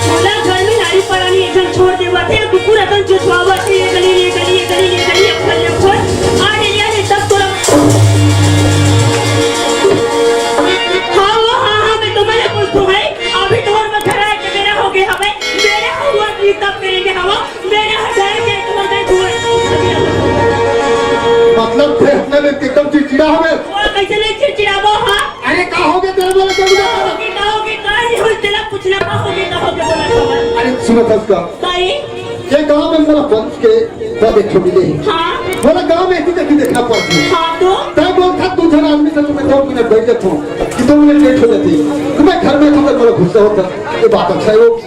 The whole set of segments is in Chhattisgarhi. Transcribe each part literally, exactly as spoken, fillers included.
मोला घर में नारी परानी एक झन छोड़ देवत हे, कुकुर असन चुचवावत हे, ये गली, ये गली, ये गली, ये गली, ये गली, अब घर ले खोल। आ डे, आ डे, तब तोला। हाँ, वो, हाँ, हाँ, मैं तो मने कुछ तो है। अभी तो मैं घर आए के बेरा हो गए हवे। बेरा हुआ कि तब करेंगे हवा। बेरा हटाए के तुम्हारे घर। मतलब, थे अपने में एकदम चिड़चिड़ा हवे। वो कैसे नहीं चिड़चिड़ाबो, हाँ? अरे, का हो गया तेरा बोला जल्दी बता। का होगे, का होगे, का नहीं होई, तेला पूछना का होगे, का होगे, बोला खबर। अरे, सुनो फसका। ताई। ये गांव में मोला पंच के पद एक ठो मिले हे। हाँ। मोला गांव में इतनी तक देखना पड़ती है। हाँ, तो? तब बोल था, दू झन आदमी से तुम्हें दो मिनट बैठ जाता हूँ, कि दो मिनट लेट हो जाती है। तो मैं घर में था, तो मोला गुस्सा होता। ये बात अच्छा है वो।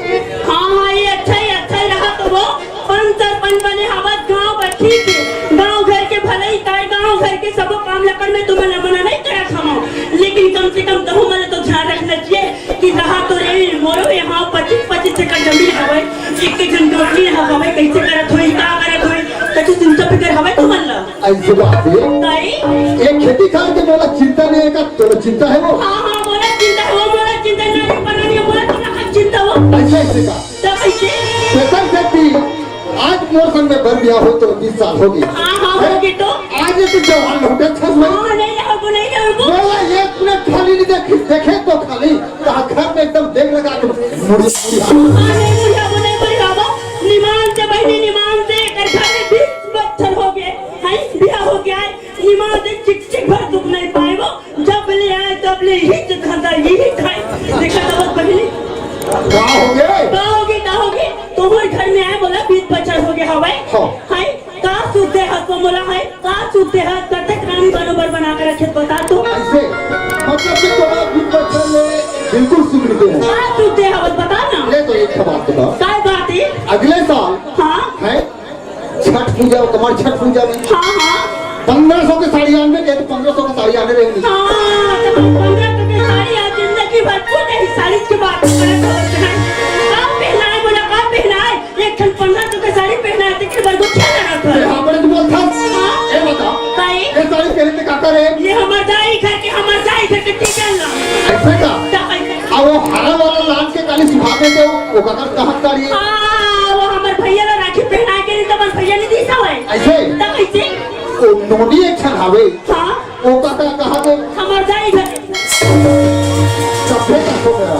हाँ, हाँ, ये अच्छा ही, अच्छा ही रहा तो वो। पंच सरपंच बने हवस गांव बर, ठीक है, गांव घर के भलाई काय, गांव घर के सबो काम लकर में तुमन ला मना नहीं करत हवं, लेकिन कम से कम तहु मन ला तो ध्यान रखना चाहिए कि रहा तो रे मोरो यहाँ पच्चीस पच्चीस एकड़ जमीन हवय, एक एक झन कंपनी हवय, कैसे करत होई, का करत होई, कछु चिंता फिकर हवय तुमन ला? ऐसे बात है। ताई? ये खेती खार के मोला चिंता नहीं है का? तोला चिंता है वो? हाँ, हाँ, मोला चिंता है वो, मोला चिंता नहीं, पर नहीं, मोला तोला का चिंता हो? ऐसे, ऐसे का? तब ऐसे? पेपर सेती आज मोर संग में बर बिहाव होय तो बीस साल हो गए। हाँ, हाँ, हो गए तो। आज ये तो जवान लौटे छस में। हाँ, नहीं रहबो, नहीं रहबो। बोला, ये तूने खाली नहीं देखे, देखे तो खाली। तो घर में एकदम देख लगा के मुड़ी, मुड़ी। हाँ, नहीं मुड़ियाबो, नहीं मुड़ियाबो। निमान से बहनी, निमान से, कर घर में बीस बच्चर हो गए। हैं, बिहाव हो गया है। निमान से चिक चिक भर दुख नहीं पाए वो। जब ले आए, तब ले यही धंधा, यही खाए। देखा तो वो पहले। का हो गए? का हो गए, का हो गए? तुम्हारे घर में आए, बोला, बीस बच्चर हो गया हवाई। हाँ। हाय, का सुख दे हाथ को बोला, हाय, का सुख दे हाथ, कब तक रानी बरोबर बना कर रखे, बता तो। ऐसे? मतलब कि तुम्हारा बीस बच्चर ले बिल्कुल सुख नहीं दे। का सुख दे हाथ, बता ना। ले तो एक बात बता। काय बात है? अगले साल हाँ। है छठ पूजा, तुम्हारी छठ पूजा में हाँ, हाँ। पन्द्रह सौ के साड़ी आने में, कहते पन्द्रह सौ के साड़ी आने रहे नहीं। हाँ, तो हम पन्द्रह सौ के साड़ी आज जिंदगी भर को नहीं साड़ी की बात करत होत हैं। का पहनाए बोला, का पहनाए? एक ठन पन्द्रह सौ के साड़ी पहनाए, तो फिर बरगो क्या लगा था? ये हाँ, बड़े तू बोल था। हाँ? ये बता। काई? ये साड़ी पहने थे काका रे? ये हमार दाई घर के, हमार दाई घर के टीका ला। ऐसे का? तो ऐसे। अब वो हरा वाला लान के काली सुखा देते हो, वो काका कहाँ साड़ी है? हाँ, वो हमार भैया ला राखी पहना के नहीं तो हमार भैया नहीं दी सवाई। ऐसे? तब ऐसे? ओ नोनी एक ठन हवे। हाँ। ओ काका कहाँ दे? हमार दाई घर। सभे काको मेरा।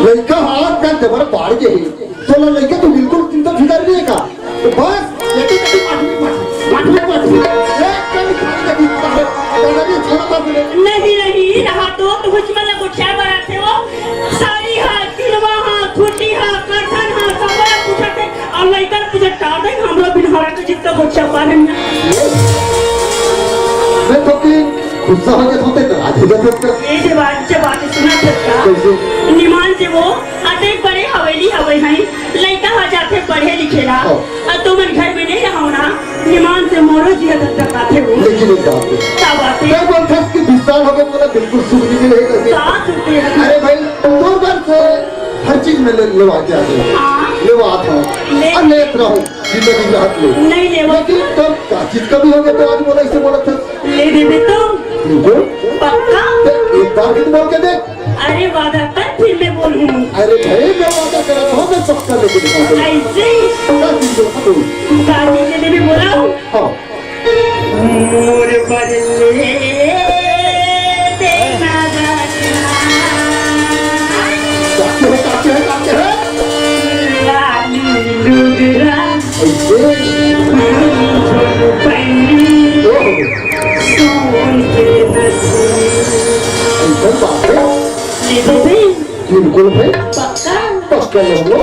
लइका हाथ का जबर बाढ़ के ही। तोला लइका तो बिल्कुल चिंता फिकर नहीं है का? तो बस, ये तो कभी पाटली, पाटली, पाटली, पाटली। एक कभी खाली कभी पाटली। दादा भी छोड़ा था मैंने। नहीं, नहीं, रहा तो, तो कुछ मतलब कुछ है बरात है वो। साड़ी हा, तिलवा हा, खूंटी हा, करधन हा, सब बड़ा पूछत हे। अउ लइका ल पूछत, "का दे, हमरो बिनहरा के जितना बच्चा पाले ना।" मैं तो कि गुस्सा हो जात हों, नाराज हो जात हों। ये जे बात, जे बात सुनत हे का? कैसे? निमान से वो अतेक बड़े हवेली हवे हैं, लइका ह जाथे पढ़े लिखे ला। हाँ। अउ तुमन घर में नहीं रहो ना, निमान से मोरो जिया तक टकराथे वो। लेकिन एक बात है। का बात है? मैं बोलता कि बीस साल हो गए, मोला बिल्कुल सुख नहीं मिले है करके। का सुख है? अरे भाई, दो बार से हर चीज में ले, लेवा के आ गए। हाँ। लेवा आता हूँ। ले। और लेत रहूँ, जिंदगी में हाथ ले। नहीं लेवा। लेकिन तब का चीज कमी हो गया तो आज बोला, इसे बोला था। ले देबे तो। बिल्कुल। पक्का? तो एक बार भी तो बोल के देख। अरे वादा कर, फिर मैं बोलूँ। अरे भाई, मैं वादा करा था, मैं पक्का लेके दिखाऊंगा। ऐसे? का चीज हो तू? का चीज ले देबे बोला? हाँ। मोर बदले देना राजा। काके है, काके है, काके है? लाली लुगरा, ऐसे? फूल फूल पैरी, ओहो। सोन के एकदम बात है। जी दीदी। बिल्कुल भाई। पक्का? पक्का ले लो।